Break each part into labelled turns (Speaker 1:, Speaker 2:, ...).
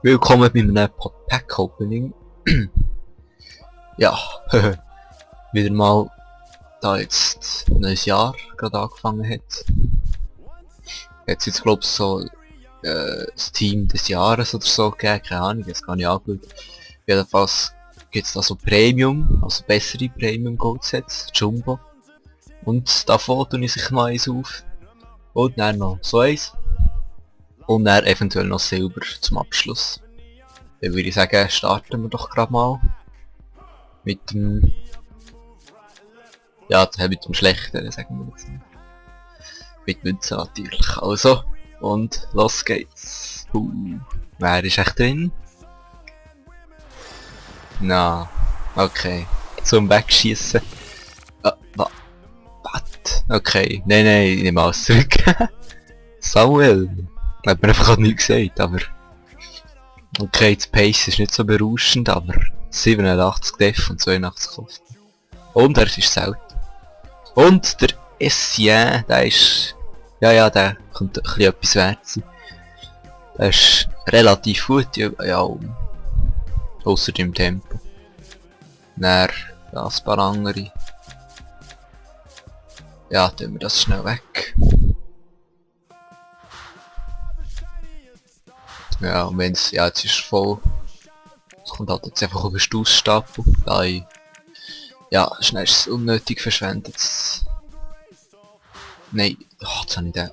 Speaker 1: Willkommen bei einem Pack-Opening. Ja, wieder mal, da jetzt ein neues Jahr gerade angefangen hat. Jetzt glaube ich so das Team des Jahres oder so gegeben, keine Ahnung, das gar nicht angeschaut. Jedenfalls gibt es da so Premium, also bessere Premium Goldsets, Jumbo. Und davon tue ich sich mal eins auf. Und dann noch so eins. Und dann eventuell noch Silber zum Abschluss. Dann würde ich sagen, starten wir doch gerade mal. Mit dem... Ja, mit dem Schlechteren, sagen wir jetzt mal. Mit Münzen natürlich. Also, und los geht's. Wer ist echt drin? Na, okay. Zum Wegschießen. Was? Okay, nein, ich nehme alles zurück. Samuel. Hat mir einfach nichts gesagt, aber... Okay, das Pace ist nicht so berauschend, aber 87 Def und 82 Kosten. Und er ist selten. Und der Essien, der ist... Ja, der könnte ein bisschen etwas wert sein. Der ist relativ gut, ja, ausser dem Tempo. Dann, das paar andere. Ja, tun wir das schnell weg. Ja, und wenn's, ja, jetzt ist voll. Es kommt halt jetzt einfach auf den Stossstapel. Da ich, ja, schnell ist es unnötig verschwendet. Nein, jetzt habe ich den.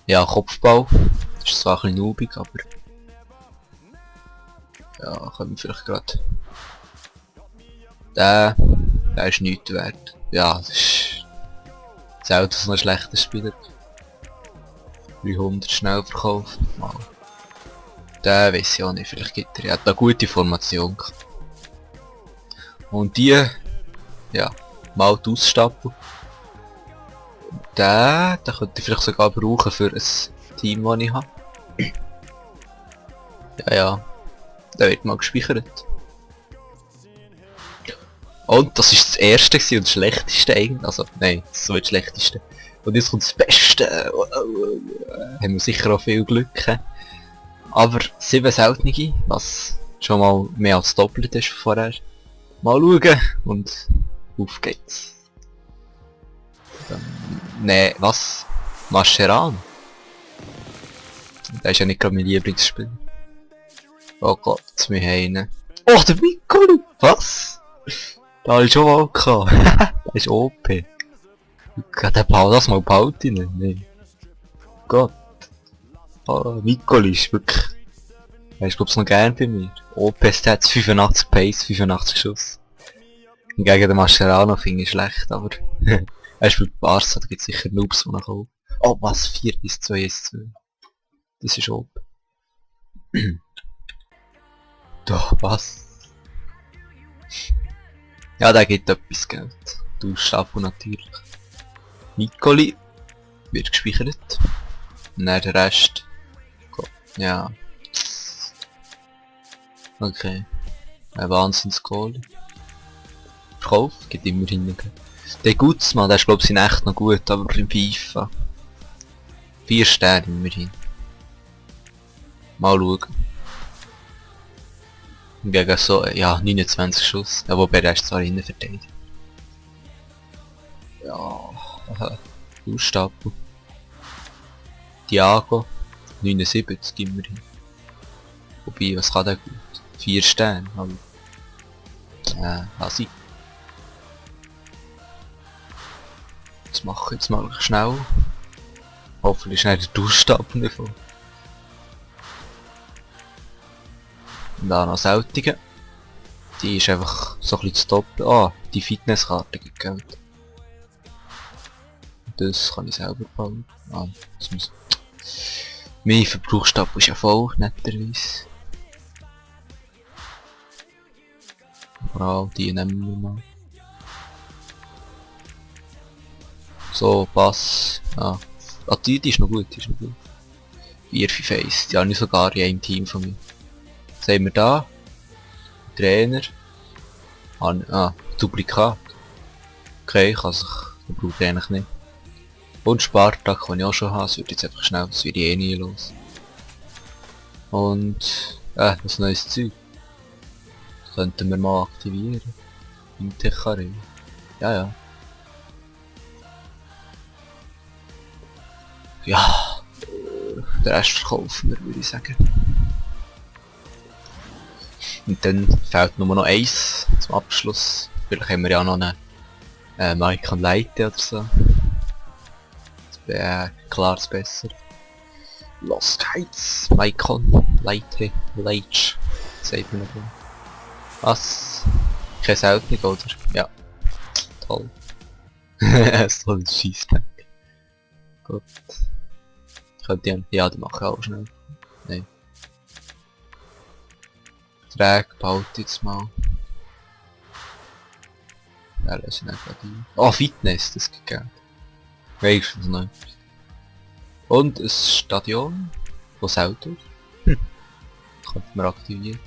Speaker 1: Ja, Kopfbau. Das ist zwar ein bisschen noobig, aber... Ja, können wir vielleicht gerade... Der ist nichts wert. Ja, das ist... Selten so ein schlechter Spieler. 300 schnell verkauft. Mal. Der weiß ich auch nicht, vielleicht gibt er ja eine gute Formation. Und die, ja, mal die Ausstapel. Den könnte ich vielleicht sogar brauchen für ein Team, das ich habe. Ja, der wird mal gespeichert. Und das ist das erste und das schlechteste eigentlich. Also, nein, das ist so das schlechteste. Und jetzt kommt das Beste. Haben wir sicher auch viel Glück. Aber 7 seltene, was schon mal mehr als doppelt ist vorher. Mal schauen und auf geht's. Ne, was? Mascherano? Der ist ja nicht gerade mein Lieblingsspieler. Oh Gott, jetzt wir haben. Oh, der Mikoli! Was? Da habe ich schon mal gehabt. Der ist OP. Der baut das mal baut ihn. Nee. Gott. Oh, Mikoli ist wirklich... Er ist glaub's noch gern bei mir. OP Stats 85 Pace, 85 Schuss. Gegen den Mascherano finde ich schlecht, aber... er spielt Barca, da gibt es sicher Noobs, die noch kommen. Oh was, 4 bis 2 ist 2. Das ist OP. Doch, was? Ja, der gibt etwas Geld. Du Stapo natürlich. Nicoli wird gespeichert. Und dann der Rest. Ja. Okay. Ein Wahnsinns-Goal. Verkauf, geht immerhin. Der Gutsmann, der ist glaube ich in echt noch gut, aber im FIFA. 4 Sterne immerhin. Mal schauen. Gegen so, ja, 29 Schuss. Ja, wobei der ist zwar innen verteidigt. Ja, Stapel. Thiago, 79 immerhin. Wobei, was kann der gut? 4 Sterne, aber... Hasi. Das mache ich jetzt mal schnell. Hoffentlich schnell der Durchstapel davon. Und da noch Seltige. Die ist einfach so ein bisschen zu doppeln. Ah, die Fitnesskarte gibt Geld. Das kann ich selber bauen. Ah, das muss... Mein Verbrauchsstapel ist ja voll, netterweise. Wow, die nehmen wir mal. So, Pass. Ah, die ist noch gut, die ist noch gut. 4-5-1, die habe ich sogar in einem Team von mir. Was haben wir da? Trainer. Duplikat. Okay, kann sich... Den braucht ich eigentlich nicht. Und Spartak kann ich auch schon haben, das wird jetzt einfach schnell, das wird eh nie los. Und was neues Zeug. Das könnten wir mal aktivieren. Im Techare. Ja, ja. Ja, den Rest verkaufen wir, würde ich sagen. Und dann fehlt nur noch eins zum Abschluss. Vielleicht haben wir ja noch einen Mike und Leite oder so. Das wäre klar besser. Los geht's! Maikon, Leite, Leitch. Sagt man noch. Was? Kein Seltening, oder? Ja. Toll. So ein Scheisspack. Gut. Könnte ich... Ja, die machen auch schnell. Nein. Träg behalte jetzt mal. Ja, lass ich nicht gerade ein. Oh, Fitness, das gibt Geld. Wenigstens noch etwas. Und ein Stadion, das Auto. Könnten wir aktivieren.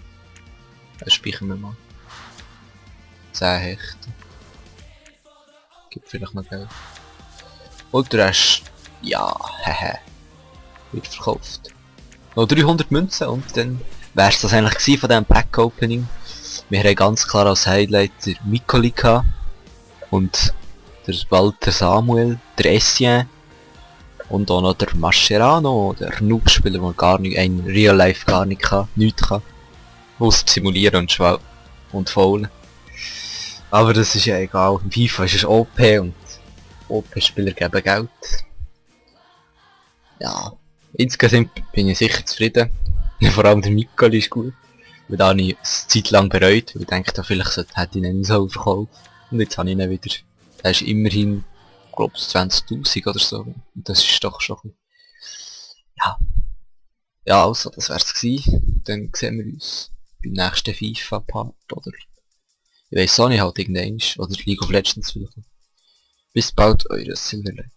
Speaker 1: Das speichern wir mal. 10 Hechte. Gibt vielleicht noch Geld. Und der Rest, ja, hehe, wird verkauft. Noch 300 Münzen und dann wär's das eigentlich gewesen von diesem Pack-Opening. Wir haben ganz klar als Highlight der Mikoli gehabt und der Walter Samuel, der Essien und auch noch der Mascherano, der Noob-Spieler, der gar nicht, ein Real Life gar nicht kann, nichts kann. Muss simulieren und schwau und faulen. Aber das ist ja egal, im FIFA ist es OP und OP-Spieler geben Geld. Ja, insgesamt bin ich sicher zufrieden. Vor allem der Mikoli ist gut. Weil da habe ich es Zeit lang bereut, weil ich dachte, vielleicht hätte ich ihn nicht so verkauft. Und jetzt habe ich ihn wieder. Er ist immerhin, glaube ich, 20.000 oder so. Und das ist doch schon ein bisschen... Ja. Ja, also, das wär's gewesen. Dann sehen wir uns beim nächsten FIFA-Part, oder... Ich weiss auch nicht, halt irgendeins. Oder League of Legends vielleicht. Bis bald, eure Silverlight.